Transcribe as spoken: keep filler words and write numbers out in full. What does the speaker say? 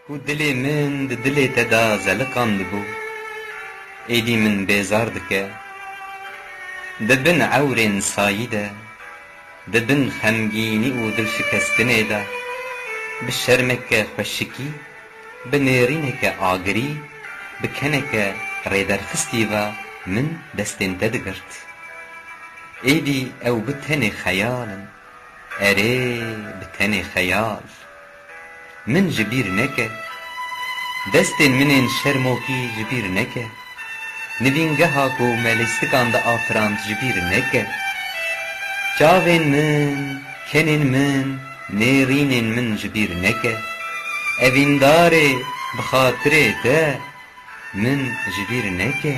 Ku dilê min di dilê te de zeliqandibû, êdî min bêzar dike. Di bin ewrên sayî de, di bin xemgînî û dilşikestinê de, bi şermeke xweşikî, bi nêrîneke agirî, bi keneke rêderxistî ve min destên te digirt. Êdî ew bi tenê xeyal in. Erê, bi tenê xeyal. Min ji bîr neke. Destên min ên şermokî ji bîr neke. Nivîngeha ku me lîstikan diafirand ji bîr neke. Çavên min, kenên min, nêrînên min ji bîr neke. Evîndarê, bi xatirê te min ji bîr neke.